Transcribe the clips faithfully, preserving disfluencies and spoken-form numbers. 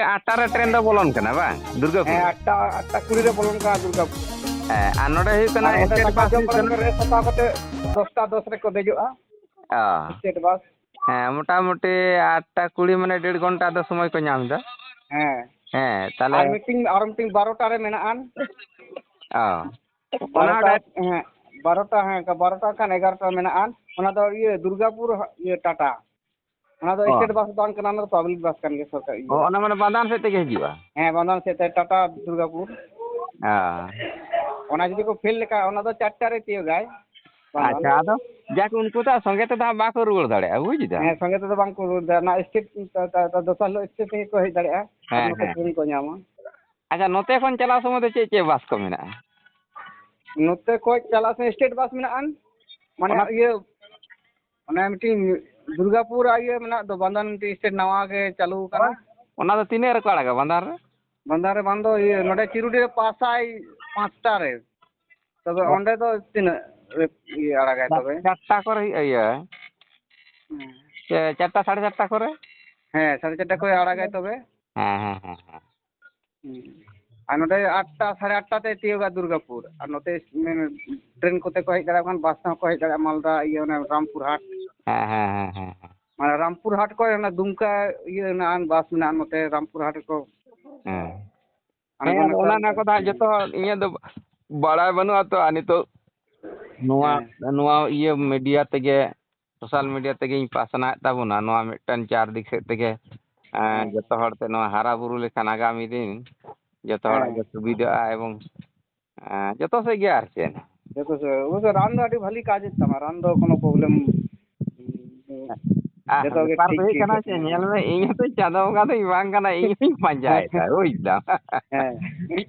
ᱟᱴᱴᱟ ᱨᱮ ᱴᱨᱮᱱ ᱫᱚ ᱵᱚᱞᱚᱱ ᱠᱟᱱᱟ ᱵᱟᱝ, ᱫᱩᱨᱜᱟᱯᱩᱨ? ᱦᱮᱸ, ᱟᱴᱴᱟ, ᱟᱴᱴᱟ ᱠᱩᱲᱤ ᱨᱮ ᱵᱚᱞᱚᱱ ᱠᱟᱱᱟ ᱫᱩᱨᱜᱟᱯᱩᱨ᱾ ᱦᱮᱸ, ᱟᱨ ᱱᱚᱰᱮ ᱦᱩᱭᱩᱜ ᱠᱟᱱᱟ ᱟᱨ ᱚᱸᱰᱮ ᱥᱴᱮᱴ ᱫᱟᱠᱟ ᱵᱟᱥ ᱡᱚᱢ ᱦᱩᱭᱩᱜ ᱵᱟᱲᱟ ᱠᱟᱱᱟ᱾ ᱠᱟᱛᱮ ᱨᱮᱥᱴ ᱦᱟᱛᱟᱣ ᱠᱟᱛᱮ ᱫᱚᱥᱴᱟ ᱫᱚᱥ ᱨᱮᱠᱚ ᱫᱮᱡᱚᱜᱼᱟ᱾ ᱚ᱾ ᱥᱴᱮᱴ ᱵᱟᱥ᱾ ᱦᱮᱸ, ᱢᱚᱴᱟᱢᱩᱴᱤ ᱟᱴᱴᱟ ᱠᱩᱲᱤ, ᱢᱟᱱᱮ ᱰᱮᱲ ᱜᱷᱚᱱᱴᱟ ᱫᱚ ᱥᱚᱢᱚᱭ ᱠᱚ ᱧᱟᱢ ᱮᱫᱟ᱾ ᱦᱮᱸ᱾ ᱦᱮᱸ, ᱛᱟᱦᱞᱮ ᱟᱨ ᱢᱤᱴᱤᱝ, ᱟᱨ ᱢᱤᱴᱤᱝ ᱵᱟᱨᱚᱴᱟ ᱨᱮ ᱢᱮᱱᱟᱜᱼᱟ᱾ ᱚ᱾ ᱚᱱᱟ ᱵᱟᱨᱚᱴᱟ, ᱦᱚᱸ ᱦᱮᱸ, ᱵᱟᱨᱚᱴᱟ, ᱦᱮᱸ, ᱵᱟᱨᱚᱴᱟ ᱠᱷᱟᱱ ᱮᱜᱟᱨᱚᱴᱟ ᱢᱮᱱᱟᱜᱼᱟ᱾ ᱚᱱᱟ ᱫᱚ ᱤᱭᱟᱹ ᱫᱩᱨᱜᱟᱯᱩᱨ, ᱤᱭᱟᱹ ᱴᱟᱴᱟ᱾ ᱚᱱᱟ ᱫᱚ ᱚ᱾ ᱥᱴᱮᱴ ᱵᱟᱥ ᱵᱟᱝ ᱠᱟᱱᱟ, ᱚᱱᱟ ᱫᱚ ᱯᱟᱵᱽᱞᱤᱠ ᱵᱟᱥ ᱠᱟᱱ ᱜᱮᱭᱟ, ᱥᱚᱨᱠᱟᱨ ᱚ, ᱤᱭᱟᱹ᱾ ᱚᱱᱟ ᱢᱟᱱᱮ ᱵᱟᱱᱫᱷᱟᱱ ᱥᱮᱫ ᱛᱮᱜᱮ ᱦᱤᱡᱩᱜᱼᱟ? ᱦᱮᱸ, ᱵᱟᱱᱫᱷᱟᱱ ᱥᱮᱫ ᱛᱮ ᱴᱟᱴᱟ ᱫᱩᱨᱜᱟᱯᱩᱨ᱾ ᱚ᱾ ᱚᱱᱟ ᱡᱩᱫᱤ ᱠᱚ ᱯᱷᱮᱞ ᱞᱮᱠᱷᱟᱱ, ᱚᱱᱟ ᱫᱚ ᱪᱟᱨᱴᱟ ᱨᱮ ᱛᱤᱭᱳᱜᱟᱭ ᱵᱟᱱᱫᱷᱟᱱ᱾ ᱟᱪᱪᱷᱟ, ᱟᱫᱚ ᱡᱟᱠ, ᱩᱱᱠᱩ ᱫᱚ ᱥᱚᱸᱜᱮ ᱛᱮᱫᱚ ᱦᱟᱸᱜ ᱵᱟᱠᱚ ᱨᱩᱣᱟᱹᱲ ᱫᱟᱲᱮᱭᱟᱜᱼᱟ, ᱵᱩᱡᱽ ᱫᱟᱢ? ᱦᱮᱸ, ᱥᱚᱸᱜᱮ ᱛᱮᱫᱚ ᱵᱟᱝ ᱠᱚ ᱨᱩᱣᱟᱹᱲ ᱫᱟᱲᱮᱭᱟᱜᱼᱟ᱾ ᱚᱱᱟ ᱥᱴᱮᱴ ᱫᱚᱥᱟᱨ ᱦᱤᱞᱳᱜ ᱥᱴᱮᱴ ᱛᱮᱜᱮ ᱠᱚ ᱦᱮᱡ ᱫᱟᱲᱮᱭᱟᱜᱼᱟ᱾ ᱟᱨ ᱦᱮᱸ, ᱱᱚᱛᱮ ᱦᱮᱸ᱾ ᱴᱨᱮᱱ ᱠᱚ ᱧᱟᱢᱟ᱾ ᱟᱪᱪᱷᱟ, ᱱᱚᱛᱮ ᱠᱷᱚᱱ ᱪᱟᱞᱟᱣ ᱥᱚᱢᱚᱭ ᱫᱚ ᱪᱮᱫ ᱪᱮᱫ ᱵᱟᱥ ᱠᱚ ᱢᱮᱱᱟᱜᱼᱟ? ᱱᱚᱛᱮ ᱠᱷᱚᱱ ᱪᱟᱞᱟᱜ ᱥᱚᱢᱚᱭ ᱥᱴᱮᱴ ᱵᱟᱥ ᱢᱮᱱᱟᱜᱼᱟ, ᱢᱟᱱᱮ ᱚᱱᱟ ᱤᱭᱟᱹ, ᱚᱱᱮ ᱢᱤᱫᱴᱤᱱ ᱫᱩᱨᱜᱟᱯᱩᱨ ᱟᱨ ᱤᱭᱟᱹ ᱢᱮᱱᱟᱜ ᱫᱚ, ᱵᱟᱱᱫᱷᱟᱱ ᱢᱤᱫᱴᱤᱡ ᱥᱴᱮᱴ ᱱᱟᱣᱟ ᱜᱮ ᱪᱟᱹᱞᱩ ᱟᱠᱟᱱᱟ᱾ ᱚᱱᱟ ᱫᱚ ᱛᱤᱱᱟᱹᱜ ᱨᱮᱠᱚ ᱟᱲᱟᱜᱟ ᱵᱟᱱᱫᱷᱟᱱ ᱨᱮ? ᱵᱟᱱᱫᱷᱟᱱ ᱨᱮ ᱵᱟᱝ ᱫᱚ ᱤᱭᱟᱹ, ᱱᱚᱰᱮ ᱪᱤᱨᱩᱰᱤ ᱨᱮ ᱯᱟᱥᱟᱭ ᱯᱟᱸᱪᱴᱟ ᱨᱮ᱾ ᱛᱚᱵᱮ ᱚ᱾ ᱚᱸᱰᱮ ᱫᱚ ᱛᱤᱱᱟᱹᱜ ᱨᱮ ᱤᱭᱟᱹ ᱟᱲᱟᱜᱟᱭ ᱪᱟᱨ-, ᱛᱚᱵᱮ? ᱪᱟᱨᱴᱟ ᱠᱚᱨᱮ ᱦᱩᱭᱩᱜᱼᱟ, ᱤᱭᱟᱹ᱾ ᱦᱮᱸ᱾ ᱪᱮ-, ᱪᱟᱨᱴᱟ, ᱥᱟᱲᱮ ᱪᱟᱨᱴᱟ ᱠᱚᱨᱮ? ᱦᱮᱸ, ᱥᱟᱲᱮ ᱪᱟᱨᱴᱟ ᱠᱚᱨᱮ ᱟᱲᱟᱜᱟᱭ ᱛᱚᱵᱮ᱾ ᱦᱮᱸ, ᱦᱮᱸ, ᱦᱮᱸ, ᱦᱮᱸ᱾ ᱦᱩᱸ᱾ ᱟᱨ ᱱᱚᱰᱮ ᱟᱴᱴᱟ, ᱥᱟᱲᱮ ᱟᱴᱴᱟ ᱛᱮ ᱛᱤᱭᱳᱜᱟ ᱫᱩᱨᱜᱟᱯᱩᱨ᱾ ᱟᱨ ᱱᱚᱛᱮ ᱢᱮᱱ ᱴᱨᱮᱱ ᱠᱚᱛᱮ ᱠᱚ ᱦᱮᱡ ᱫᱟᱲᱮᱭᱟᱜ ᱠᱷᱟᱱ, ᱵᱟᱥ ᱛᱮᱦᱚᱸ ᱠᱚ ᱦᱮᱡ ᱫᱟᱲᱮᱭᱟᱜᱼᱟ, ᱢᱟᱞᱫᱟ, ᱤᱭᱟᱹ, ᱚᱱᱮ ᱨᱟᱢᱯᱩᱨ ᱦᱟᱴ᱾ ᱦᱮᱸ, ᱦᱮᱸ, ᱦᱮᱸ, ᱦᱮᱸ, ᱦᱮᱸ᱾ ᱢᱟᱱᱮ ᱨᱟᱢᱯᱩᱨ ᱦᱟᱴ ᱠᱷᱚᱱ ᱚᱱᱟ ᱫᱩᱢᱠᱟ ᱤᱭᱟᱹ ᱨᱮᱱᱟᱜ ᱵᱟᱥ ᱢᱮᱱᱟᱜᱼᱟ, ᱱᱚᱛᱮ ᱨᱟᱢᱯᱩᱨ ᱦᱟᱴ ᱨᱮᱠᱚ ᱦᱮᱸ᱾ ᱦᱮᱸ, ᱟᱬᱜᱚᱱᱟ ᱟᱫᱚ ᱠᱚ ᱚᱱᱟ, ᱟᱨ ᱚᱱᱟ ᱠᱚᱫᱚ ᱦᱟᱸᱜ ᱦᱮᱸ᱾ ᱡᱚᱛᱚ ᱤᱧᱟᱹᱜ ᱫᱚ ᱵᱟᱲᱟᱭ ᱵᱟᱹᱱᱩᱜᱼᱟ ᱛᱚ, ᱟᱨ ᱱᱤᱛᱚᱜ ᱱᱚᱣᱟ, ᱦᱮᱸ᱾ ᱱᱚᱣᱟ ᱤᱭᱟᱹ ᱢᱤᱰᱤᱭᱟ ᱛᱮᱜᱮ, ᱥᱳᱥᱟᱞ ᱢᱤᱰᱤᱭᱟ ᱛᱮᱜᱮᱧ ᱯᱟᱥᱱᱟᱣᱮᱫ ᱛᱟᱵᱚᱱᱟ ᱱᱚᱣᱟ ᱢᱤᱫᱴᱟᱝ ᱪᱟᱨ ᱫᱤᱠ ᱥᱮᱫ ᱛᱮᱜᱮ, ᱮᱸ, ᱦᱮᱸ᱾ ᱡᱚᱛᱚ ᱦᱚᱲ ᱛᱮ ᱱᱚᱣᱟ ᱦᱟᱨᱟ ᱵᱩᱨᱩ ᱞᱮᱠᱷᱟᱱ ᱟᱜᱟᱢᱤ ᱫᱤᱱ ᱡᱚᱛᱚ ᱦᱚᱲᱟᱜ ᱦᱮᱸ᱾ ᱜᱮ ᱥᱩᱵᱤᱫᱷᱟᱜᱼᱟ ᱮᱵᱚᱝ, ᱮᱸ, ᱡᱚᱛᱚ ᱥᱮᱫ ᱜᱮ ᱟᱨ ᱪᱮᱫ᱾ ᱡᱚᱛᱚ ᱥᱮᱫ, ᱚᱵᱚᱥᱥᱳᱭ ᱨᱟᱱ ᱫᱚ ᱟᱹᱰᱤ ᱵᱷᱟᱞᱤ ᱠᱟᱡᱮᱫ ᱛᱟᱢᱟ, ᱨᱟᱱ ᱫᱚ ᱠᱳᱱᱳ problem, ᱟᱨ ᱡᱚᱛᱚ ᱜᱮ ᱵᱮᱯᱟᱨ ᱫᱚ ᱴᱷᱤᱠ ᱦᱩᱭᱩᱜ ᱜᱮ ᱠᱟᱱᱟ ᱠᱟᱹᱢᱤ ᱪᱮᱫ, ᱧᱮᱞ ᱢᱮ, ᱤᱧ ᱦᱚᱸᱛᱚ ᱪᱟᱸᱫᱚ ᱵᱚᱸᱜᱟ ᱫᱚᱧ ᱵᱟᱝ ᱠᱟᱱᱟ, ᱤᱧ ᱦᱚᱸᱧ ᱦᱮᱸ, ᱯᱟᱸᱡᱟᱭᱮᱫᱟ, ᱵᱩᱡᱽ ᱫᱟᱢ᱾ ᱦᱮᱸ᱾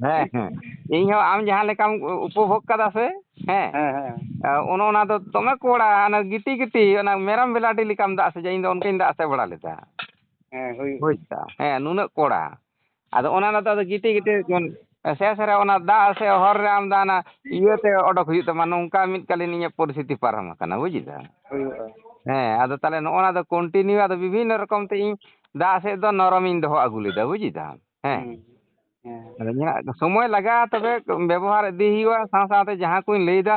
ᱦᱮᱸ, ᱦᱮᱸ᱾ ᱤᱧ ᱦᱚᱸ ᱟᱢ ᱡᱟᱦᱟᱸ ᱞᱮᱠᱟᱢ ᱩᱯᱚᱵᱷᱳᱜᱽ ᱠᱟᱫᱟ ᱥᱮ, ᱦᱮᱸ, ᱦᱮᱸ, ᱦᱮᱸ᱾ ᱚᱱᱮ ᱚᱱᱟ ᱫᱚ ᱫᱚᱢᱮ ᱠᱚᱲᱟ, ᱚᱱᱟ ᱜᱤᱴᱤ ᱜᱤᱴᱤ, ᱚᱱᱟ ᱢᱮᱨᱚᱢ ᱵᱮᱞᱟᱰᱤ ᱞᱮᱠᱟᱢ ᱫᱟᱜ ᱥᱮᱡᱟ, ᱤᱧ ᱫᱚ ᱚᱱᱠᱟᱧ ᱫᱟᱜ ᱥᱮᱡ ᱵᱟᱲᱟ ᱞᱮᱫᱟ᱾ ᱦᱮᱸ, ᱦᱩᱭᱩᱜ᱾ ᱵᱩᱡᱽ ᱫᱟᱢ? ᱦᱮᱸ, ᱱᱩᱱᱟᱹᱜ ᱠᱚᱲᱟ᱾ ᱟᱫᱚ ᱚᱱᱟ ᱫᱚ ᱟᱫᱚ ᱜᱤᱴᱤ ᱜᱤᱴᱤ ᱡᱮᱢᱚᱱ ᱥᱮᱥ ᱨᱮ ᱚᱱᱟ ᱫᱟᱜ ᱥᱮ ᱦᱚᱨ ᱨᱮ ᱟᱢ ᱫᱚ ᱦᱟᱱᱟ ᱤᱭᱟᱹᱛᱮ ᱚᱰᱚᱠ ᱦᱩᱭᱩᱜ ᱛᱟᱢᱟ, ᱱᱚᱝᱠᱟ ᱢᱤᱫ ᱠᱟᱞᱤᱱ ᱤᱧᱟᱹᱜ ᱯᱚᱨᱤᱥᱛᱷᱤᱛᱤ ᱯᱟᱨᱚᱢ ᱟᱠᱟᱱᱟ, ᱵᱩᱡᱽ ᱫᱟᱢ? ᱦᱩᱭᱩᱜᱼᱟ᱾ ᱦᱮᱸ, ᱟᱫᱚ ᱛᱟᱦᱞᱮ ᱱᱚᱜᱼᱚ ᱱᱟ ᱫᱚ continue ᱟᱫᱚ ᱵᱤᱵᱷᱤᱱᱱᱚ ᱨᱚᱠᱚᱢ ᱛᱮ ᱤᱧ ᱫᱟᱜ ᱥᱮᱫ ᱫᱚ ᱱᱚᱨᱚᱢᱤᱧ ᱫᱚᱦᱚ ᱟᱹᱜᱩ ᱞᱮᱫᱟ, ᱵᱩᱡ ᱫᱟᱢ? ᱦᱮᱸ᱾ ᱦᱩᱸ᱾ ᱦᱮᱸ᱾ ᱟᱫᱚ ᱧᱮᱞ, ᱥᱚᱢᱚᱭ ᱞᱟᱜᱟᱜᱼᱟ, ᱛᱚᱵᱮ ᱵᱮᱵᱚᱦᱟᱨ ᱤᱫᱤ ᱦᱩᱭᱩᱜᱼᱟ᱾ ᱥᱟᱶ ᱥᱟᱶᱛᱮ ᱡᱟᱦᱟᱸ ᱠᱚᱧ ᱞᱟᱹᱭᱫᱟ,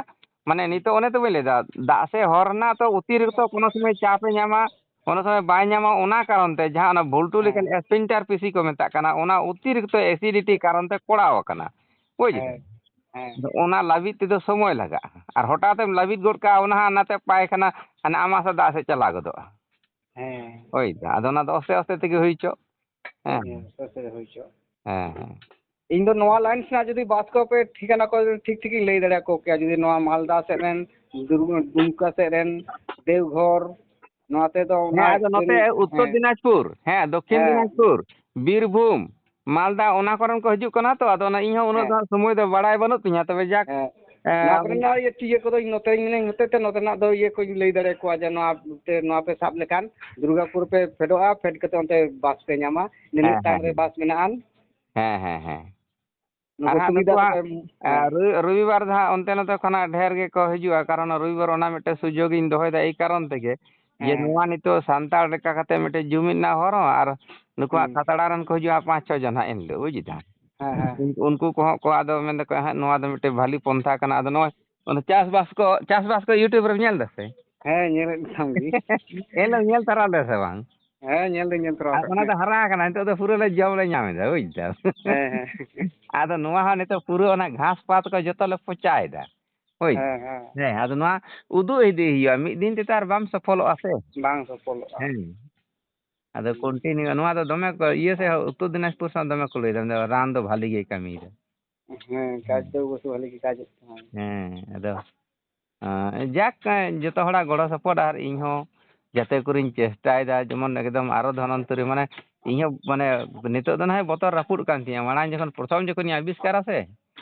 ᱢᱟᱱᱮ, ᱱᱤᱛᱚᱜ ᱚᱱᱮ ᱛᱚ ᱵᱟᱹᱧ ᱞᱟᱹᱭᱫᱟ, ᱫᱟᱜ ᱥᱮ ᱦᱚᱨ ᱨᱮᱱᱟᱜ ᱛᱚ ᱚᱛᱤᱨᱤᱠᱛᱚ ᱠᱳᱱᱳ ᱥᱚᱢᱚᱭ ᱪᱟᱯ ᱮ ᱧᱟᱢᱟ, ᱠᱳᱱᱳ ᱥᱚᱢᱚᱭ ᱵᱟᱭ ᱧᱟᱢᱟ, ᱚᱱᱟ ᱠᱟᱨᱚᱱ ᱛᱮ ᱡᱟᱦᱟᱸ ᱚᱱᱟ ᱵᱷᱩᱞᱴᱩ ᱦᱮᱸ᱾ ᱞᱮᱠᱟᱱ sphincter ᱯᱤᱥᱤ ᱠᱚ ᱢᱮᱛᱟᱜ ᱠᱟᱱᱟ, ᱚᱱᱟ ᱚᱛᱤᱨᱤᱠᱛᱚ acidity ᱠᱟᱨᱚᱱ ᱛᱮ ᱠᱚᱲᱟᱣ ᱟᱠᱟᱱᱟ, ᱵᱩᱡ ᱫᱟᱢ? ᱦᱮᱸ᱾ ᱦᱮᱸ᱾ ᱟᱫᱚ ᱚᱱᱟ ᱞᱟᱹᱵᱤᱫ ᱛᱮᱫᱚ ᱥᱚᱢᱚᱭ ᱞᱟᱜᱟᱜᱼᱟ, ᱟᱨ ᱦᱚᱴᱟᱛ ᱮᱢ ᱞᱟᱹᱵᱤᱫ ᱜᱚᱫ ᱠᱟᱜᱼᱟ, ᱚᱱᱟ ᱦᱟᱸᱜ ᱱᱟᱛᱮ ᱯᱟᱭᱠᱷᱟᱱᱟ, ᱦᱟᱱᱮ ᱟᱢᱟᱥᱟ ᱫᱟᱜ ᱥᱮᱫ ᱪᱟᱞᱟᱣ ᱜᱚᱫᱚᱜᱼᱟ᱾ ᱦᱮᱸ᱾ ᱦᱳᱭ, ᱟᱫᱚ ᱚᱱᱟ ᱫᱚ ᱟᱥᱛᱮ ᱟᱥᱛᱮ ᱛᱮᱜᱮ ᱦᱩᱭ ᱦᱚᱪᱚᱜ᱾ ᱦᱮᱸ᱾ ᱦᱮᱸ, ᱟᱥᱛᱮ ᱟᱥᱛᱮ ᱦᱩᱭ ᱦᱚᱪᱚᱜ᱾ ᱦᱮᱸ, ᱦᱮᱸ᱾ ᱤᱧ ᱫᱚ ᱱᱚᱣᱟ line ᱥᱮᱱᱟᱜ ᱡᱩᱫᱤ ᱵᱟᱥ ᱠᱚ ᱯᱮ ᱴᱷᱤᱠᱟᱹᱱᱟ ᱠᱚ ᱴᱷᱤᱠ ᱴᱷᱤᱠ ᱤᱧ ᱞᱟᱹᱭ ᱫᱟᱲᱮᱭᱟᱠᱚ ᱠᱮᱭᱟ, ᱡᱩᱫᱤ ᱱᱚᱣᱟ ᱢᱟᱞᱫᱟ ᱥᱮᱫ ᱨᱮᱱ, ᱫᱩᱨ-, ᱫᱩᱢᱠᱟ ᱥᱮᱫ ᱨᱮᱱ, ᱫᱮᱣᱜᱷᱚᱨ, ᱱᱚᱣᱟ ᱛᱮᱫᱚ ᱚᱱᱟ ᱦᱮᱸ, ᱟᱫᱚ ᱱᱚᱛᱮ ᱴᱨᱮᱱ, ᱩᱛᱛᱚᱨ ᱦᱮᱸ᱾ ᱫᱤᱱᱟᱡᱽᱯᱩᱨ, ᱦᱮᱸ, ᱫᱚᱠᱠᱷᱤᱱ ᱦᱮᱸ᱾ ᱫᱤᱱᱟᱡᱽᱯᱩᱨ, ᱵᱤᱨᱵᱷᱩᱢ, ᱢᱟᱞᱫᱟ, ᱚᱱᱟ ᱠᱚᱨᱮᱱ ᱠᱚ ᱦᱤᱡᱩᱜ ᱠᱟᱱᱟ ᱛᱚ, ᱟᱫᱚ ᱚᱱᱟ ᱤᱧ ᱦᱚᱸ ᱩᱱᱟᱹᱜ ᱦᱮᱸ᱾ ᱫᱚ ᱦᱟᱸᱜ ᱥᱚᱢᱚᱭ ᱫᱚ ᱵᱟᱲᱟᱭ ᱵᱟᱹᱱᱩᱜ ᱛᱤᱧᱟ, ᱛᱚᱵᱮ ᱡᱟᱠ, ᱦᱮᱸ᱾ ᱮ, ᱱᱚᱣᱟ ᱠᱚᱨᱮᱱᱟᱜ ᱤᱭᱟᱹ, ᱤᱭᱟᱹ ᱠᱚᱫᱚ ᱤᱧ ᱱᱚᱛᱮ ᱢᱤᱱᱟᱹᱧ ᱦᱚᱛᱮᱡ ᱛᱮ ᱱᱚᱛᱮᱱᱟᱜ ᱫᱚ ᱤᱭᱟᱹ ᱠᱚᱧ ᱞᱟᱹᱭ ᱫᱟᱲᱮᱭᱟᱠᱚᱣᱟ ᱡᱮ ᱱᱚᱣᱟ ᱛᱮ, ᱱᱚᱣᱟ ᱯᱮ ᱥᱟᱵ ᱞᱮᱠᱷᱟᱱ ᱫᱩᱨᱜᱟᱯᱩᱨ ᱯᱮ ᱯᱷᱮᱰᱚᱜᱼᱟ, ᱯᱷᱮᱰ ᱠᱟᱛᱮ ᱚᱱᱛᱮ ᱵᱟᱥ ᱯᱮ ᱧᱟᱢᱟ, ᱱᱤᱱᱟᱹᱜ ᱦᱮᱸ, ᱴᱟᱭᱤᱢ ᱦᱮᱸ, ᱨᱮ ᱦᱮᱸ᱾ ᱵᱟᱥ ᱢᱮᱱᱟᱜᱼᱟ᱾ ᱦᱮᱸ, ᱦᱮᱸ, ᱦᱮᱸ᱾ ᱱᱩᱠᱩ ᱟᱨ ᱦᱟᱸᱜ ᱥᱩᱵᱤᱫᱷᱟ ᱱᱩᱠᱩᱣᱟᱜ, ᱛᱟᱯᱮ, ᱮ, ᱦᱮᱸ᱾ ᱨᱚᱵᱤ-, ᱨᱚᱵᱤᱵᱟᱨ ᱫᱚ ᱦᱟᱸᱜ ᱚᱱᱛᱮ ᱱᱚᱛᱮ ᱠᱷᱚᱱᱟᱜ ᱰᱷᱮᱨ ᱜᱮᱠᱚ ᱦᱤᱡᱩᱜᱼᱟ, ᱠᱟᱨᱚᱱ ᱨᱚᱵᱤᱵᱟᱨ ᱚᱱᱟ ᱢᱤᱫᱴᱮᱱ ᱥᱩᱡᱳᱜᱽ ᱤᱧ ᱫᱚᱦᱚᱭᱮᱫᱟ ᱮᱭ ᱠᱟᱨᱚᱱ ᱛᱮᱜᱮ, ᱡᱮ ᱦᱮᱸ᱾ ᱱᱚᱣᱟ ᱱᱤᱛᱚᱜ ᱥᱟᱱᱛᱟᱲ ᱞᱮᱠᱟ ᱠᱟᱛᱮ ᱢᱤᱫᱴᱮᱱ ᱡᱩᱢᱤᱫ ᱨᱮᱱᱟᱜ ᱦᱚᱨ ᱦᱚᱸ, ᱟᱨ ᱱᱩᱠᱩᱣᱟᱜ ᱦᱩᱸ᱾ ᱠᱷᱟᱛᱲᱟ ᱨᱮᱱ ᱠᱚ ᱦᱤᱡᱩᱜᱼᱟ ᱯᱟᱸᱪ ᱪᱷᱚ ᱡᱚᱱ ᱦᱟᱸᱜ ᱮᱱᱦᱤᱞᱳᱜ, ᱵᱩᱡ ᱫᱟᱢ? ᱦᱮᱸ, ᱦᱮᱸ᱾ ᱩᱱ-, ᱩᱱᱠᱩ ᱠᱚᱦᱚᱸ ᱠᱚ ᱟᱫᱚ ᱢᱮᱱ ᱫᱟᱠᱚ, "ᱦᱮᱸ, ᱱᱚᱣᱟ ᱫᱚ ᱢᱤᱫᱴᱮᱱ ᱵᱷᱟᱞᱤ ᱯᱚᱱᱛᱷᱟ ᱠᱟᱱᱟ᱾" ᱟᱫᱚ ᱱᱚᱜᱼᱚᱭ ᱚᱱᱟ ᱪᱟᱥᱵᱟᱥ ᱠᱚ, ᱪᱟᱥᱵᱟᱥ ᱠᱚ YouTube ᱨᱮᱢ ᱧᱮᱞ ᱫᱟ ᱥᱮ? ᱦᱮᱸ, ᱧᱮᱞᱮᱫ ᱛᱟᱢ ᱜᱮ᱾ ᱮᱱᱦᱤᱞᱳᱜ ᱧᱮᱞ ᱛᱟᱨᱟ ᱞᱮᱫᱟ ᱥᱮ ᱵᱟᱝ? ᱦᱮᱸ, ᱧᱮᱞ ᱫᱚᱧ ᱧᱮᱞ ᱛᱚᱨᱟ ᱟᱨ ᱟᱠᱟᱫ ᱚᱱᱟ ᱫᱚ ᱜᱮᱭᱟ᱾ ᱦᱟᱨᱟ ᱟᱠᱟᱱᱟ, ᱱᱤᱛᱚᱜ ᱫᱚ ᱯᱩᱨᱟᱹ ᱞᱮ ᱡᱚᱢ ᱞᱮ ᱧᱟᱢ ᱮᱫᱟ, ᱵᱩᱡ ᱫᱟᱢ? ᱦᱮᱸ, ᱦᱮᱸ᱾ ᱟᱫᱚ ᱱᱚᱣᱟ ᱦᱚᱸ ᱱᱤᱛᱚᱜ ᱯᱩᱨᱟᱹ ᱚᱱᱟ ᱜᱷᱟᱥ ᱯᱟᱛ ᱠᱚ ᱡᱚᱛᱚ ᱞᱮ ᱯᱚᱪᱟᱭᱮᱫᱟ, ᱵᱩᱡ ᱫᱟᱢ? ᱦᱮᱸ, ᱦᱮᱸ᱾ ᱦᱮᱸ, ᱟᱫᱚ ᱱᱚᱣᱟ ᱩᱫᱩᱜ ᱤᱫᱤ ᱦᱩᱭᱩᱜᱼᱟ, ᱢᱤᱫ ᱫᱤᱱ ᱛᱮ ᱛᱚ ᱟᱨ ᱵᱟᱢ ᱥᱚᱯᱷᱚᱞᱚᱜᱼᱟ ᱥᱮ᱾ ᱵᱟᱝ ᱥᱚᱯᱷᱚᱞᱚᱜᱼᱟ᱾ ᱦᱮᱸ, ᱟᱫᱚ ᱦᱩᱸ᱾ Continue ᱱᱚᱣᱟ ᱫᱚ ᱫᱚᱢᱮ ᱠᱚ ᱤᱭᱟᱹ ᱥᱮᱫ ᱦᱚᱸ, ᱩᱛᱛᱚᱨ ᱫᱤᱱᱟᱡᱽᱯᱩᱨ ᱥᱮᱫ ᱦᱚᱸ ᱫᱚᱢᱮ ᱠᱚ ᱞᱟᱹᱭ ᱫᱟ, ᱢᱮᱱᱫᱟ ᱨᱟᱱ ᱫᱚ ᱵᱷᱟᱞᱤ ᱜᱮᱭ ᱠᱟᱹᱢᱤᱭᱮᱫᱟ᱾ ᱦᱮᱸ, ᱠᱟᱡᱽ ᱦᱮᱸ᱾ ᱫᱚ ᱚᱵᱚᱥᱥᱳᱭ ᱵᱷᱟᱞᱤ ᱜᱮ ᱠᱟᱡᱽ ᱮᱫ ᱛᱟᱢᱟᱭ᱾ ᱦᱮᱸ, ᱟᱫᱚ, ᱟᱸ, ᱡᱟᱠ, ᱟᱸ, ᱡᱚᱛᱚ ᱦᱚᱲᱟᱜ ᱜᱚᱲᱚ ᱥᱚᱯᱚᱦᱚᱫ, ᱟᱨ ᱤᱧ ᱦᱚᱸ ᱡᱟᱛᱮ ᱠᱚᱨᱮᱧ ᱪᱮᱥᱴᱟᱭᱮᱫᱟ, ᱡᱮᱢᱚᱱ ᱮᱠᱫᱚᱢ ᱟᱨᱚ ᱫᱷᱚᱱᱚᱱᱛᱚᱨᱤ, ᱢᱟᱱᱮ, ᱤᱧ ᱦᱚᱸ, ᱢᱟᱱᱮ, ᱱᱤᱛᱚᱜ ᱫᱚ ᱱᱟᱦᱚᱭ ᱵᱚᱛᱚᱨ ᱨᱟᱹᱯᱩᱫ ᱠᱟᱱ ᱛᱤᱧᱟᱹ᱾ ᱢᱟᱲᱟᱝ ᱡᱚᱠᱷᱚᱱ ᱯᱨᱚᱛᱷᱚᱢ ᱡᱚᱠᱷᱚᱱᱤᱧ ᱟᱵᱤᱥᱠᱟᱨᱟ ᱥᱮ,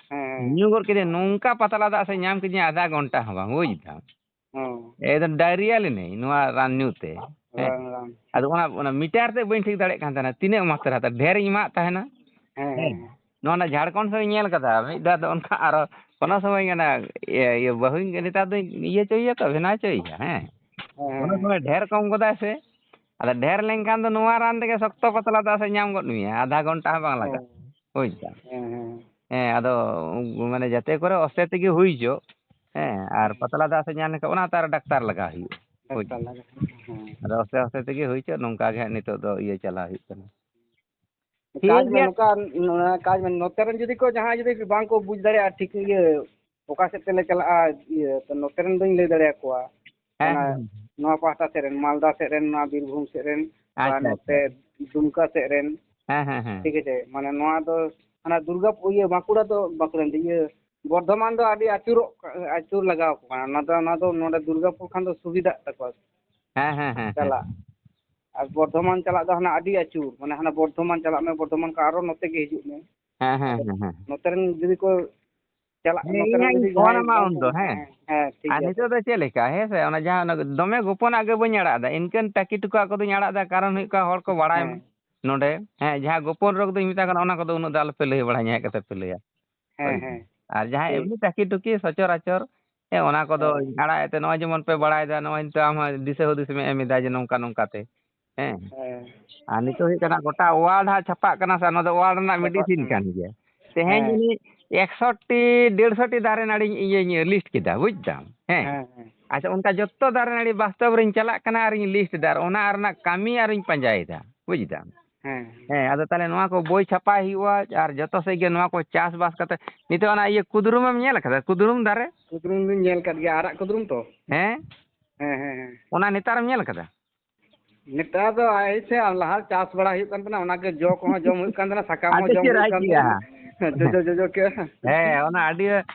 ᱦᱮᱸ, ᱦᱮᱸ᱾ ᱧᱩ ᱜᱚᱫ ᱠᱤᱫᱟᱹᱧ, ᱱᱚᱝᱠᱟ ᱯᱟᱛᱞᱟ ᱫᱟᱜ ᱥᱮ ᱧᱟᱢ ᱠᱤᱫᱤᱧᱟ ᱟᱫᱷᱟ ᱜᱷᱚᱱᱴᱟ ᱦᱚᱸ ᱵᱟᱝ, ᱵᱩᱡᱽ ᱫᱟᱢ᱾ ᱦᱚᱸ᱾ ᱮᱠᱫᱚᱢ diarrhea ᱞᱤᱱᱟᱹᱧ ᱱᱚᱣᱟ ᱨᱟᱱ ᱧᱩ ᱛᱮ᱾ ᱦᱮᱸ᱾ ᱨᱟᱱ, ᱨᱟᱱ᱾ ᱟᱫᱚ ᱚᱱᱟ, ᱚᱱᱟ meter ᱛᱮ ᱵᱟᱹᱧ ᱴᱷᱤᱠ ᱫᱟᱲᱮᱭᱟᱜ ᱠᱟᱱ ᱛᱟᱦᱮᱱᱟ, ᱛᱤᱱᱟᱹᱜ ᱢᱟᱛᱨᱟ ᱛᱮ ᱰᱷᱮᱨᱤᱧ ᱮᱢᱟᱜ ᱛᱟᱦᱮᱱᱟ᱾ ᱦᱮᱸ, ᱦᱮᱸ᱾ ᱦᱮᱸ᱾ ᱱᱚᱣᱟ ᱚᱱᱟ ᱡᱷᱟᱲᱠᱷᱚᱸᱰ ᱥᱮᱫ ᱤᱧ ᱧᱮᱞ ᱠᱟᱫᱟ, ᱢᱤᱫ ᱫᱷᱟᱣ ᱫᱚ ᱚᱱᱠᱟ ᱟᱨᱚ ᱠᱳᱱᱳ ᱥᱚᱢᱚᱭ ᱚᱱᱟ ᱤᱭᱟᱹ, ᱤᱭᱟᱹ ᱵᱟᱹᱦᱩᱧ ᱱᱮᱛᱟᱨ ᱫᱚᱧ ᱤᱭᱟᱹ ᱦᱚᱪᱚᱭᱮᱭᱟ ᱛᱚ, ᱵᱮᱱᱟᱣ ᱦᱚᱪᱚᱭᱮᱭᱟ, ᱦᱮᱸ᱾ ᱦᱮᱸ, ᱠᱳᱱᱳ ᱦᱮᱸ᱾ ᱥᱚᱢᱚᱭ ᱰᱷᱮᱨ ᱠᱚᱢ ᱜᱚᱫᱟᱭ ᱥᱮ, ᱟᱫᱚ ᱰᱷᱮᱨ ᱞᱮᱱᱠᱷᱟᱱ ᱫᱚ ᱱᱚᱣᱟ ᱨᱟᱱ ᱛᱮᱜᱮ ᱥᱚᱠᱛᱚ ᱯᱟᱛᱞᱟ ᱫᱟᱜ ᱥᱮᱫ ᱧᱟᱢ ᱜᱚᱫ ᱢᱮᱭᱟ, ᱟᱫᱷᱟ ᱜᱷᱚᱱᱴᱟ ᱦᱚᱸ ᱵᱟᱝ ᱞᱟᱜᱟᱜᱼᱟ᱾ ᱦᱮᱸ᱾ ᱵᱩᱡᱽ ᱫᱟᱢ? ᱦᱮᱸ, ᱦᱮᱸ᱾ ᱦᱮᱸ, ᱟᱫᱚ ᱢᱟᱱᱮ ᱡᱟᱛᱮ ᱠᱚᱨᱮ ᱚᱥᱛᱮ ᱛᱮᱜᱮ ᱦᱩᱭ ᱦᱚᱪᱚᱜ᱾ ᱦᱮᱸ, ᱟᱨ ᱦᱮᱸ᱾ ᱯᱟᱛᱞᱟ ᱫᱟᱜ ᱥᱮᱫ ᱧᱟᱢ ᱞᱮᱱᱠᱷᱟᱱ ᱚᱱᱟ ᱛᱚ ᱟᱨ ᱰᱟᱠᱛᱟᱨ ᱞᱟᱜᱟᱣ ᱦᱩᱭᱩᱜᱼᱟ᱾ ᱵᱩᱡᱽ ᱰᱟᱠᱛᱟᱨ ᱫᱟᱢ? ᱞᱟᱜᱟᱣ ᱦᱩᱭᱩᱜᱼᱟ, ᱦᱮᱸ᱾ ᱟᱫᱚ ᱟᱥᱛᱮ ᱟᱥᱛᱮ ᱛᱮᱜᱮ ᱦᱩᱭ ᱦᱚᱪᱚᱜ, ᱱᱚᱝᱠᱟ ᱜᱮ ᱦᱟᱸᱜ ᱱᱤᱛᱚᱜ ᱫᱚ ᱤᱭᱟᱹ ᱪᱟᱞᱟᱣ ᱦᱩᱭᱩᱜ ᱠᱟᱱᱟ᱾ ᱴᱷᱤᱠ ᱠᱟᱡᱽ ᱢᱮ ᱜᱮᱭᱟ᱾ ᱱᱚᱝᱠᱟ, ᱱᱚᱣᱟ ᱠᱟᱡᱽ ᱢᱮ, ᱱᱚᱛᱮ ᱨᱮᱱ ᱡᱩᱫᱤ ᱠᱚ, ᱡᱟᱦᱟᱸᱭ ᱡᱩᱫᱤ ᱵᱟᱝ ᱠᱚ ᱵᱩᱡᱽ ᱫᱟᱲᱮᱭᱟᱜᱼᱟ ᱴᱷᱤᱠ ᱤᱭᱟᱹ, ᱚᱠᱟ ᱥᱮᱫ ᱛᱮᱞᱮ ᱪᱟᱞᱟᱜᱼᱟ, ᱤᱭᱟᱹ, ᱛᱚ ᱱᱚᱛᱮ ᱨᱮᱱ ᱫᱚᱧ ᱞᱟᱹᱭ ᱫᱟᱲᱮᱭᱟᱠᱚᱣᱟ᱾ ᱦᱮᱸ, ᱚᱱᱟ ᱦᱮᱸ, ᱦᱮᱸ᱾ ᱱᱚᱣᱟ ᱯᱟᱦᱴᱟ ᱥᱮᱫ ᱨᱮᱱ, ᱢᱟᱞᱫᱟ ᱥᱮᱫ ᱨᱮᱱ, ᱱᱚᱣᱟ ᱵᱤᱨᱵᱷᱩᱢ ᱥᱮᱫ ᱨᱮᱱ, ᱟᱨ ᱟᱪᱪᱷᱟ, ᱟᱪᱪᱷᱟ᱾ ᱱᱚᱛᱮ ᱫᱩᱢᱠᱟ ᱥᱮᱫ ᱨᱮᱱ᱾ ᱦᱮᱸ, ᱦᱮᱸ, ᱦᱮᱸ᱾ ᱴᱷᱤᱠ ᱟᱪᱷᱮ, ᱢᱟᱱᱮ ᱱᱚᱣᱟ ᱫᱚ ᱦᱟᱱᱟ ᱫᱩᱨᱜᱟ, ᱤᱭᱟᱹ, ᱵᱟᱸᱠᱩᱲᱟ ᱫᱚ, ᱵᱟᱸᱠᱩᱲᱟ ᱫᱚ, ᱤᱭᱟᱹ, ᱵᱚᱨᱫᱷᱚᱢᱟᱱ ᱫᱚ ᱟᱹᱰᱤ ᱟᱹᱪᱩᱨᱚᱜ, ᱟᱹᱪᱩᱨ ᱞᱟᱜᱟᱣ ᱟᱠᱚ ᱠᱟᱱᱟ᱾ ᱚᱱᱟ ᱫᱚ, ᱚᱱᱟ ᱫᱚ ᱱᱚᱰᱮ ᱫᱩᱨᱜᱟᱯᱩᱨ ᱠᱷᱟᱱ ᱫᱚ ᱥᱩᱵᱤᱫᱷᱟᱜ ᱛᱟᱠᱚᱣᱟ ᱦᱮᱸ, ᱦᱮᱸ, ᱦᱮᱸ, ᱦᱮᱸ᱾ ᱪᱟᱞᱟᱜ᱾ ᱟᱨ ᱵᱚᱨᱫᱷᱚᱢᱟᱱ ᱪᱟᱞᱟᱜ ᱫᱚ ᱦᱟᱱᱟ ᱟᱹᱰᱤ ᱟᱹᱪᱩᱨ, ᱢᱟᱱᱮ ᱦᱟᱱᱟ ᱵᱚᱨᱫᱷᱚᱢᱟᱱ ᱪᱟᱞᱟᱜ ᱢᱮ, ᱵᱚᱨᱫᱷᱚᱢᱟᱱ ᱠᱷᱚᱱ ᱟᱨᱚ ᱱᱚᱛᱮ ᱜᱮ ᱦᱤᱡᱩᱜ ᱢᱮ᱾ ᱦᱮᱸ, ᱦᱮᱸ, ᱟᱫᱚ ᱦᱮᱸ, ᱦᱮᱸ᱾ ᱱᱚᱛᱮ ᱨᱮᱱ ᱡᱩᱫᱤ ᱠᱚ ᱪᱟᱞᱟᱜ, ᱦᱮᱸ, ᱱᱚᱛᱮ ᱤᱧ ᱨᱮᱱ ᱦᱟᱸᱜ ᱤᱧ ᱡᱩᱫᱤ ᱯᱷᱳᱱ ᱡᱟᱦᱟᱸᱭ ᱟᱢᱟ ᱵᱟᱝ ᱠᱚ ᱩᱱᱫᱚ, ᱵᱩᱡᱽ, ᱦᱮᱸ᱾ ᱦᱮᱸ, ᱦᱮᱸ, ᱴᱷᱤᱠ ᱟᱨ ᱜᱮᱭᱟ, ᱱᱤᱛᱚᱜ ᱴᱷᱤᱠ ᱫᱚ ᱜᱮᱭᱟ᱾ ᱪᱮᱫ ᱞᱮᱠᱟ, ᱦᱮᱸ ᱥᱮ? ᱚᱱᱟ ᱡᱟᱦᱟᱸ ᱚᱱᱟ ᱫᱚᱢᱮ ᱜᱳᱯᱚᱱᱟᱜ ᱜᱮ ᱵᱟᱹᱧ ᱟᱲᱟᱜ ᱮᱫᱟ, ᱤᱱᱠᱟᱹᱱ ᱴᱟᱹᱠᱤ ᱴᱩᱠᱟᱹᱜ ᱠᱚᱫᱚᱧ ᱟᱲᱟᱜ ᱮᱫᱟ, ᱠᱟᱨᱚᱱ ᱦᱩᱭᱩᱜ ᱠᱟᱱᱟ ᱦᱚᱲ ᱠᱚ ᱵᱟᱲᱟᱭ ᱢᱟ᱾ ᱦᱮᱸ᱾ ᱱᱚᱰᱮ, ᱦᱮᱸ, ᱡᱟᱦᱟᱸ ᱜᱳᱯᱚᱱ ᱨᱳᱜᱽ ᱫᱚᱧ ᱢᱮᱛᱟᱜ ᱠᱟᱱᱟ, ᱚᱱᱟ ᱠᱚᱫᱚ ᱩᱱᱟᱹᱜ ᱫᱚ ᱟᱞᱚᱯᱮ ᱞᱟᱹᱭ ᱵᱟᱲᱟᱧᱟ ᱦᱮᱡ ᱠᱟᱛᱮ ᱯᱮ ᱞᱟᱹᱭᱟ᱾ ᱦᱮᱸ, ᱦᱳᱭ᱾ ᱦᱮᱸ᱾ ᱟᱨ ᱡᱟᱦᱟᱸ ᱴᱷᱤᱠ᱾ ᱮᱢᱱᱤ ᱴᱟᱹᱠᱤ ᱴᱩᱠᱤ ᱥᱚᱪᱚᱨᱟᱪᱚᱨ, ᱦᱮᱸ, ᱚᱱᱟ ᱠᱚᱫᱚ ᱦᱮᱸ᱾ ᱟᱲᱟᱜ ᱮᱫ ᱛᱮ, ᱱᱚᱜᱼᱚᱭ ᱡᱮᱢᱚᱱ ᱯᱮ ᱵᱟᱲᱟᱭᱮᱫᱟ, ᱱᱚᱜᱼᱚᱭ ᱱᱤᱛᱚᱜ ᱟᱢ ᱦᱚᱸ ᱫᱤᱥᱟᱹ ᱦᱩᱫᱤᱥ ᱮᱢ ᱮᱢ ᱮᱫᱟ ᱡᱮ ᱱᱚᱝᱠᱟ ᱱᱚᱝᱠᱟ ᱛᱮ, ᱦᱮᱸ᱾ ᱦᱮᱸ᱾ ᱟᱨ ᱱᱤᱛᱚᱜ ᱦᱩᱭᱩᱜ ᱠᱟᱱᱟ ᱜᱚᱴᱟ ᱣᱟᱨᱞᱰ ᱦᱟᱸᱜ ᱪᱷᱟᱯᱟᱜ ᱠᱟᱱᱟ ᱥᱮ, ᱚᱱᱟ ᱫᱚ ᱣᱟᱨᱞᱰ ᱨᱮᱱᱟᱜ ᱪᱷᱟᱯᱟᱜ ᱢᱮᱰᱤᱥᱤᱱ ᱠᱟᱱᱟ᱾ ᱠᱟᱱ ᱜᱮᱭᱟ᱾ ᱛᱮᱦᱮᱧ ᱦᱮᱸ᱾ ᱡᱟᱹᱱᱤᱡ ᱮᱠᱥᱚ ᱴᱤ, ᱰᱮᱲᱥᱚ ᱴᱤ ᱫᱟᱨᱮ ᱱᱟᱹᱲᱤᱧ ᱤᱭᱟᱹᱧ ᱞᱤᱥᱴ ᱠᱮᱫᱟ, ᱵᱩᱡᱽ ᱫᱟᱢ? ᱦᱮᱸ᱾ ᱦᱮᱸ, ᱦᱮᱸ᱾ ᱟᱪᱪᱷᱟ, ᱚᱱᱠᱟ ᱡᱚᱛᱚ ᱫᱟᱨᱮ ᱱᱟᱹᱲᱤ ᱵᱟᱥᱛᱚᱵ ᱨᱤᱧ ᱪᱟᱞᱟᱜ ᱠᱟᱱᱟ ᱟᱨᱤᱧ ᱞᱤᱥᱴ ᱮᱫᱟ, ᱟᱨ ᱚᱱᱟ ᱨᱮᱱᱟᱜ ᱠᱟᱹᱢᱤ ᱟᱨᱤᱧ ᱯᱟᱸᱡᱟᱭᱮᱫᱟ, ᱵᱩᱡᱽ ᱫᱟᱢ? ᱦᱮᱸ᱾ ᱦᱮᱸ, ᱟᱫᱚ ᱛᱟᱦᱚᱞᱮ ᱱᱚᱣᱟ ᱠᱚ ᱵᱳᱭ ᱪᱷᱟᱯᱟᱭ ᱦᱩᱭᱩᱜᱼᱟ, ᱟᱨ ᱡᱚᱛᱚ ᱥᱮᱫ ᱜᱮ ᱱᱚᱣᱟ ᱠᱚ ᱪᱟᱥᱵᱟᱥ ᱠᱟᱛᱮ, ᱱᱤᱛᱚᱜ ᱚᱱᱟ ᱤᱭᱟᱹ ᱠᱩᱫᱽᱨᱩᱢ ᱮᱢ ᱧᱮᱞ ᱠᱟᱫᱟ? ᱠᱩᱫᱽᱨᱩᱢ ᱫᱟᱨᱮ? ᱠᱩᱫᱽᱨᱩᱢ ᱫᱩᱧ ᱧᱮᱞ ᱠᱟᱫ ᱜᱮᱭᱟ, ᱟᱨᱟᱜ ᱠᱩᱫᱽᱨᱩᱢ ᱛᱚ? ᱦᱮᱸ? ᱦᱮᱸ, ᱦᱮᱸ, ᱦᱮᱸ᱾ ᱚᱱᱟ ᱱᱮᱛᱟᱨᱮᱢ ᱧᱮᱞ ᱠᱟᱫᱟ? ᱱᱮᱛᱟᱨ ᱫᱚ ᱟᱭ ᱥᱮ ᱞᱟᱦᱟ ᱪᱟᱥ ᱵᱟᱲᱟ ᱦᱩᱭᱩᱜ ᱠᱟᱱ ᱛᱟᱦᱮᱱᱟ, ᱚᱱᱟ ᱜᱮ ᱡᱚ ᱠᱚᱦᱚᱸ ᱡᱚᱢ ᱦᱩᱭᱩᱜ ᱠᱟᱱ ᱛᱟᱦᱮᱱᱟ, ᱥᱟᱠᱟᱢ ᱦᱚᱸ ᱟᱹᱰᱤ ᱡᱚᱢ ᱪᱮᱦᱨᱟ ᱦᱩᱭᱩᱜ ᱠᱟᱱ ᱟᱹᱭᱠᱟᱹᱜᱼᱟ᱾ ᱛᱟᱦᱮᱱᱟ᱾ ᱡᱚᱡᱚ, ᱡᱚᱡᱚ ᱠᱮ᱾ ᱦᱮᱸ, ᱚᱱᱟ ᱟᱹᱰᱤ,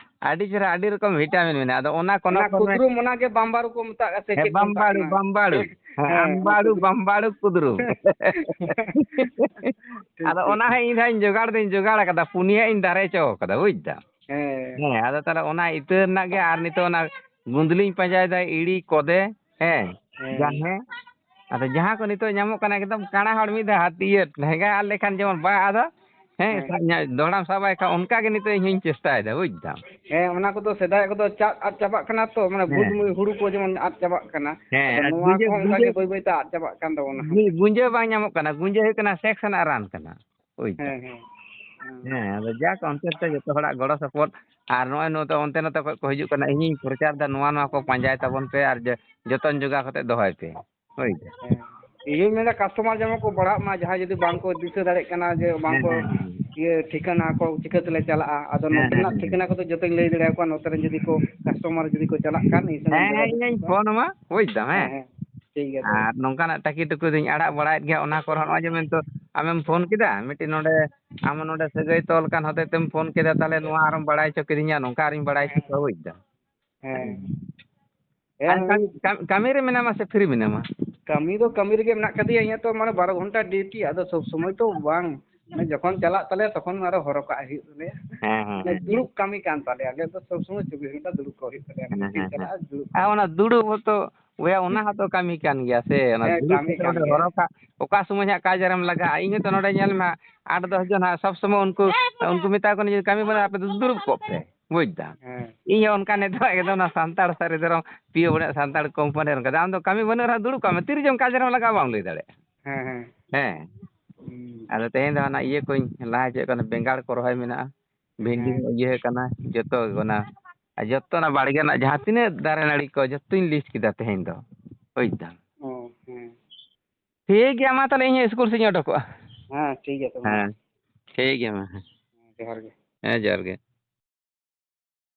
ᱟᱹᱰᱤ ᱪᱮᱦᱨᱟ, ᱟᱹᱰᱤ ᱨᱚᱠᱚᱢ ᱵᱷᱤᱴᱟᱢᱤᱱ ᱢᱮᱱᱟᱜᱼᱟ᱾ ᱟᱫᱚ ᱚᱱᱟ ᱠᱚᱱᱚ ᱚᱱᱟ ᱠᱚᱱᱚ ᱠᱩᱫᱽᱨᱩᱢ, ᱚᱱᱟ ᱜᱮ ᱵᱟᱢᱵᱟᱲᱩ ᱠᱚ ᱢᱮᱛᱟᱜᱼᱟ ᱥᱮ ᱦᱮᱸ, ᱪᱮᱫ ᱠᱚ ᱢᱮᱛᱟᱜ ᱵᱟᱢᱵᱟᱲᱩ, ᱠᱟᱱᱟ? ᱵᱟᱢᱵᱟᱲᱩ᱾ ᱦᱮᱸ, ᱦᱮᱸ, ᱚᱱᱟ ᱵᱟᱢᱵᱟᱲᱩ, ᱠᱩᱫᱽᱨᱩᱢ᱾ ᱵᱟᱢᱵᱟᱲᱩ ᱠᱩᱫᱽᱨᱩᱢ᱾ ᱴᱷᱤᱠ, ᱟᱫᱚ ᱴᱷᱤᱠ, ᱚᱱᱟ ᱦᱚᱸ ᱴᱷᱤᱠ᱾ ᱤᱧ ᱫᱚ ᱦᱟᱸᱜ ᱤᱧ ᱡᱚᱜᱟᱲ ᱫᱚᱧ ᱡᱚᱜᱟᱲ ᱟᱠᱟᱫᱟ, ᱯᱩᱱᱭᱟᱹ ᱤᱧ ᱫᱟᱨᱮ ᱦᱚᱪᱚ ᱟᱠᱟᱫᱟ, ᱵᱩᱡᱽ ᱫᱟᱢ? ᱦᱮᱸ᱾ ᱦᱮᱸ, ᱟᱫᱚ ᱛᱟᱦᱚᱞᱮ ᱚᱱᱟ ᱤᱛᱟᱹ ᱨᱮᱱᱟᱜ ᱜᱮ ᱟᱨ ᱱᱤᱛᱚᱜ ᱚᱱᱟ ᱜᱩᱸᱫᱽᱞᱤᱧ ᱯᱟᱸᱡᱟᱭᱮᱫᱟ, ᱤᱲᱤ, ᱠᱚᱫᱮ, ᱦᱮᱸ, ᱦᱮᱸ᱾ ᱡᱟᱱᱦᱮ᱾ ᱟᱫᱚ ᱡᱟᱦᱟᱸ ᱠᱚ ᱱᱤᱛᱚᱜ ᱧᱟᱢᱚᱜ ᱠᱟᱱᱟ, ᱮᱠᱫᱚᱢ ᱠᱟᱬᱟ ᱦᱚᱲ ᱢᱤᱫ ᱫᱷᱟᱣ ᱦᱟᱛ-, ᱤᱭᱟᱹ, ᱞᱮᱸᱜᱟ ᱟᱫ ᱞᱮᱠᱷᱟᱱ ᱡᱮᱢᱚᱱ ᱵᱟᱭ ᱟᱫᱟ, ᱦᱮᱸ, ᱦᱮᱸ᱾ ᱥᱟᱵ ᱧᱟ-, ᱫᱚᱦᱲᱟᱢ ᱥᱟᱵ ᱟᱭ ᱠᱷᱟᱱ ᱚᱱᱠᱟ ᱜᱮ ᱱᱤᱛᱚᱜ ᱤᱧ ᱦᱚᱧ ᱪᱮᱥᱴᱟᱭᱮᱫᱟ, ᱵᱩᱡᱽ ᱫᱟᱢ᱾ ᱦᱮᱸ, ᱚᱱᱟ ᱠᱚᱫᱚ ᱥᱮᱫᱟᱭ ᱠᱚᱫᱚ ᱪᱟᱜ ᱟᱫ ᱪᱟᱵᱟᱜ ᱠᱟᱱᱟ ᱛᱚ, ᱢᱟᱱᱮ ᱵᱩᱫ ᱦᱮᱸ᱾ ᱦᱩᱲᱩ ᱠᱚ ᱡᱮᱢᱚᱱ ᱟᱫ ᱪᱟᱵᱟᱜ ᱠᱟᱱᱟ᱾ ᱦᱮᱸ, ᱟᱫᱚ ᱟᱨ ᱱᱚᱣᱟ ᱜᱩᱸᱡᱟᱹ, ᱠᱚᱦᱚᱸ ᱚᱱᱠᱟ ᱜᱩᱸᱡᱟᱹ ᱜᱮ ᱵᱟᱹᱭ ᱵᱟᱹᱭ ᱛᱮ ᱟᱫ ᱪᱟᱵᱟᱜ ᱠᱟᱱ ᱛᱟᱵᱚᱱᱟ ᱦᱟᱸᱜ᱾ ᱜᱩᱸ-, ᱜᱩᱸᱡᱟᱹ ᱵᱟᱝ ᱧᱟᱢᱚᱜ ᱠᱟᱱᱟ, ᱜᱩᱸᱡᱟᱹ ᱦᱩᱭᱩᱜ ᱠᱟᱱᱟ ᱥᱮᱠᱥ ᱨᱮᱱᱟᱜ ᱨᱟᱱ ᱠᱟᱱᱟ᱾ ᱦᱳᱭ ᱛᱚ᱾ ᱦᱮᱸ, ᱦᱮᱸ᱾ ᱦᱮᱸ᱾ ᱦᱮᱸ, ᱟᱫᱚ ᱡᱟᱠ ᱚᱱᱛᱮ ᱛᱮ ᱡᱚᱛᱚ ᱦᱚᱲᱟᱜ ᱜᱚᱲᱚ ᱥᱚᱯᱚᱦᱚᱫ, ᱟᱨ ᱱᱚᱜᱼᱚᱭ ᱱᱚᱛᱮ, ᱚᱱᱛᱮ ᱱᱚᱛᱮ ᱠᱷᱚᱡ ᱠᱚ ᱦᱤᱡᱩᱜ ᱠᱟᱱᱟ, ᱤᱧᱤᱧ ᱯᱨᱚᱪᱟᱨ ᱫᱟ, ᱱᱚᱣᱟ ᱱᱚᱣᱟ ᱠᱚ ᱯᱟᱸᱡᱟᱭ ᱛᱟᱵᱚᱱ ᱯᱮ ᱟᱨ ᱡᱚ-, ᱡᱚᱛᱚᱱ ᱡᱚᱜᱟᱣ ᱠᱟᱛᱮ ᱫᱚᱦᱚᱭ ᱯᱮ᱾ ᱦᱳᱭ ᱛᱚ᱾ ᱦᱮᱸ᱾ ᱤᱧᱤᱧ ᱢᱮᱱᱫᱟ ᱠᱟᱥᱴᱚᱢᱟᱨ ᱡᱮᱢᱚᱱ ᱠᱚ ᱵᱟᱲᱦᱟᱜ ᱢᱟ, ᱡᱟᱦᱟᱸᱭ ᱡᱩᱫᱤ ᱵᱟᱝ ᱠᱚ ᱫᱤᱥᱟᱹ ᱫᱟᱲᱮᱭᱟᱜ ᱠᱟᱱᱟ ᱡᱮ ᱵᱟᱝ ᱦᱮᱸ, ᱠᱚ ᱦᱮᱸ, ᱦᱮᱸ᱾ ᱤᱭᱟᱹ ᱴᱷᱤᱠᱟᱹᱱᱟ ᱠᱚ ᱪᱤᱠᱟᱹ ᱛᱮᱞᱮ ᱪᱟᱞᱟᱜᱼᱟ, ᱟᱫᱚ ᱦᱮᱸ, ᱦᱮᱸ, ᱱᱚᱛᱮᱱᱟᱜ ᱦᱮᱸ᱾ ᱴᱷᱤᱠᱟᱹᱱᱟ ᱠᱚᱫᱚ ᱡᱚᱛᱚᱧ ᱞᱟᱹᱭ ᱫᱟᱲᱮᱭᱟᱠᱚᱣᱟ, ᱱᱚᱛᱮ ᱨᱮᱱ ᱡᱩᱫᱤ ᱠᱚ ᱠᱟᱥᱴᱚᱢᱟᱨ ᱡᱩᱫᱤ ᱠᱚ ᱪᱟᱞᱟᱜ ᱠᱷᱟᱱ ᱤᱧ ᱥᱮᱱ ᱦᱮᱸ, ᱫᱟᱨᱟ ᱦᱮᱸ, ᱦᱤᱡᱩᱜ ᱤᱧᱤᱧ ᱠᱚᱣᱟ᱾ ᱯᱷᱳᱱ ᱟᱢᱟ, ᱵᱩᱡᱽ ᱫᱟᱢ, ᱦᱮᱸ᱾ ᱦᱮᱸ, ᱦᱮᱸ, ᱴᱷᱤᱠ ᱜᱮᱭᱟ ᱛᱚᱵᱮ᱾ ᱟᱨ ᱱᱚᱝᱠᱟᱱᱟᱜ ᱴᱟᱹᱠᱤ ᱴᱩᱠᱩ ᱫᱚᱧ ᱟᱲᱟᱜ ᱵᱟᱲᱟᱭᱮᱫ ᱜᱮᱭᱟ, ᱚᱱᱟ ᱠᱚᱨᱮ ᱱᱚᱜᱼᱚᱭ ᱡᱮ ᱢᱮᱱᱛᱮ ᱟᱢᱮᱢ ᱯᱷᱳᱱ ᱠᱮᱫᱟ, ᱢᱤᱫᱴᱤᱡ ᱱᱚᱰᱮ ᱟᱢ ᱱᱚᱰᱮ ᱥᱟᱹᱜᱟᱹᱭ ᱛᱚᱞ ᱠᱟᱱ ᱦᱚᱛᱮᱡ ᱛᱮᱢ ᱯᱷᱳᱱ ᱠᱮᱫᱟ, ᱛᱟᱦᱞᱮ ᱱᱚᱣᱟ ᱟᱨᱚᱢ ᱵᱟᱲᱟᱭ ᱦᱚᱪᱚ ᱠᱤᱫᱤᱧᱟ, ᱱᱚᱝᱠᱟ ᱟᱨᱤᱧ ᱵᱟᱲᱟᱭ ᱦᱚᱪᱚ ᱦᱮᱸ᱾ ᱠᱚᱣᱟ, ᱵᱩᱡᱽ ᱫᱟᱢ᱾ ᱦᱮᱸ᱾ ᱦᱮᱸ᱾ ᱟᱨ ᱦᱮᱸ, ᱠᱟᱹᱢᱤ, ᱠᱟᱹᱢᱤ, ᱠᱟᱹᱢᱤ ᱨᱮ ᱢᱮᱱᱟᱢᱟ ᱥᱮ ᱯᱷᱨᱤ ᱢᱮᱱᱟᱢᱟ? ᱠᱟᱹᱢᱤ ᱫᱚ ᱠᱟᱹᱢᱤ ᱨᱮᱜᱮ ᱢᱮᱱᱟᱜ ᱠᱟᱫᱤᱧᱟ, ᱤᱧᱟᱹᱜ ᱛᱚ ᱢᱟᱱᱮ ᱵᱟᱨᱚ ᱜᱷᱚᱱᱴᱟ ᱰᱤᱭᱩᱴᱤ, ᱟᱫᱚ ᱥᱚᱵ ᱥᱚᱢᱚᱭ ᱛᱚ ᱵᱟᱝ, ᱢᱟᱱᱮ ᱡᱚᱠᱷᱚᱱ ᱪᱟᱞᱟᱜ ᱛᱟᱞᱮᱭᱟ ᱛᱚᱠᱷᱚᱱ ᱟᱨᱚ ᱦᱚᱨᱚᱜ ᱠᱟᱜ ᱦᱩᱭᱩᱜ ᱛᱟᱞᱮᱭᱟ᱾ ᱦᱮᱸ, ᱦᱮᱸ, ᱢᱟᱱᱮ ᱦᱮᱸ, ᱦᱮᱸ᱾ ᱫᱩᱲᱩᱵ ᱠᱟᱹᱢᱤ ᱠᱟᱱ ᱛᱟᱞᱮᱭᱟ, ᱟᱞᱮ ᱫᱚ ᱥᱚᱵ ᱥᱚᱢᱚᱭ ᱪᱚᱵᱵᱤᱥ ᱜᱷᱚᱱᱴᱟ ᱫᱩᱲᱩᱵ ᱠᱚᱜ ᱦᱩᱭᱩᱜ ᱛᱟᱞᱮᱭᱟ, ᱦᱮᱸ, ᱢᱤᱴᱤᱝ ᱦᱮᱸ, ᱦᱮᱸ᱾ ᱪᱟᱞᱟᱜᱼᱟ, ᱫᱩᱲᱩᱵ ᱟᱨ ᱠᱟᱹᱢᱤ᱾ ᱚᱱᱟ ᱫᱩᱲᱩᱵ ᱦᱚᱸᱛᱚ, ᱚᱭᱟ, ᱚᱱᱟ ᱦᱚᱸᱛᱚ ᱠᱟᱹᱢᱤ ᱠᱟᱱ ᱜᱮᱭᱟ ᱥᱮ, ᱚᱱᱟ ᱦᱮᱸ, ᱫᱩᱲᱩᱵ ᱠᱟᱹᱢᱤ ᱠᱟᱛᱮ ᱠᱟᱱ ᱱᱚᱰᱮ ᱜᱮᱭᱟ᱾ ᱦᱚᱨᱚᱜ ᱠᱟᱜ, ᱚᱠᱟ ᱥᱚᱢᱚᱭ ᱦᱟᱸᱜ ᱠᱟᱡᱽ ᱨᱮᱢ ᱞᱟᱜᱟᱜᱼᱟ᱾ ᱤᱧ ᱦᱚᱸᱛᱚ ᱱᱚᱰᱮ ᱧᱮᱞ ᱢᱮ, ᱟᱴ ᱫᱚᱥ ᱡᱚᱱ ᱦᱟᱸᱜ ᱥᱚᱵ ᱥᱚᱢᱚᱭ ᱩᱱᱠᱩ, ᱩᱱᱠᱩ ᱢᱮᱛᱟ ᱠᱚ ᱠᱟᱹᱱᱟᱹᱧ, "ᱠᱟᱹᱢᱤ ᱵᱟᱹᱱᱩᱜᱼᱟ, ᱟᱯᱮ ᱫᱚ ᱫᱩᱲᱩᱵ ᱠᱚᱜ ᱯᱮ", ᱵᱩᱡᱽ ᱫᱟᱢ᱾ ᱦᱮᱸ᱾ ᱤᱧ ᱦᱚᱸ ᱚᱱᱠᱟ ᱱᱤᱛᱚᱜ ᱮᱠᱫᱚᱢ ᱚᱱᱟ ᱥᱟᱱᱛᱟᱲ ᱥᱟᱹᱨᱤ ᱫᱷᱚᱨᱚᱢ ᱯᱤᱭᱳ ᱵᱚᱱᱮ ᱥᱟᱱᱛᱟᱲ ᱠᱳᱢᱯᱟᱱᱤ ᱨᱮ ᱚᱱᱠᱟ, ᱟᱢ ᱫᱚ ᱠᱟᱹᱢᱤ ᱵᱟᱹᱱᱩᱜ ᱨᱮᱦᱚᱸ ᱫᱩᱲᱩᱵ ᱠᱟᱜ ᱢᱮ, ᱛᱤᱨᱮ ᱪᱚᱝ ᱠᱟᱡᱽ ᱨᱮᱢ ᱞᱟᱜᱟᱜᱼᱟ ᱵᱟᱢ ᱞᱟᱹᱭ ᱫᱟᱲᱮᱭᱟᱜᱼᱟ᱾ ᱦᱮᱸ, ᱦᱮᱸ᱾ ᱦᱮᱸ᱾ ᱦᱩᱸ᱾ ᱟᱫᱚ ᱛᱮᱦᱮᱧ ᱫᱚ ᱦᱟᱱᱟ ᱤᱭᱟᱹ ᱠᱚᱧ ᱞᱟᱦᱟ ᱦᱚᱪᱚᱭᱮᱫ ᱠᱟᱱᱟ, ᱵᱮᱸᱜᱟᱲ ᱠᱚ ᱨᱚᱦᱚᱭ ᱢᱮᱱᱟᱜᱼᱟ, ᱵᱷᱮᱱᱰᱤ ᱦᱮᱸ᱾ ᱦᱚᱸ ᱤᱭᱟᱹ ᱠᱟᱱᱟ, ᱡᱚᱛᱚ ᱜᱮ ᱚᱱᱟ, ᱟᱨ ᱡᱚᱛᱚ ᱚᱱᱟ ᱵᱟᱲᱜᱮ ᱨᱮᱱᱟᱜ ᱡᱟᱦᱟᱸ ᱛᱤᱱᱟᱹᱜ ᱫᱟᱨᱮ ᱱᱟᱹᱲᱤ ᱠᱚ ᱡᱚᱛᱚᱧ ᱞᱤᱥᱴ ᱠᱮᱫᱟ ᱛᱮᱦᱮᱧ ᱫᱚ, ᱵᱩᱡᱽ ᱫᱟᱢ᱾ ᱚ, ᱦᱮᱸ᱾ ᱴᱷᱤᱠ ᱜᱮᱭᱟ, ᱢᱟ ᱛᱟᱦᱞᱮ ᱤᱧ ᱦᱚᱸ ᱤᱥᱠᱩᱞ ᱥᱮᱫ ᱤᱧ ᱚᱰᱚᱠᱚᱜᱼᱟ᱾ ᱦᱮᱸ, ᱴᱷᱤᱠ ᱜᱮᱭᱟ ᱛᱚᱵᱮ ᱢᱟ᱾ ᱦᱮᱸ, ᱴᱷᱤᱠ ᱜᱮᱭᱟ ᱢᱟ, ᱦᱮᱸ᱾ ᱦᱮᱸ, ᱡᱚᱦᱟᱨ ᱜᱮ᱾ ᱦᱮᱸ, ᱡᱚᱦᱟᱨ ᱜᱮ᱾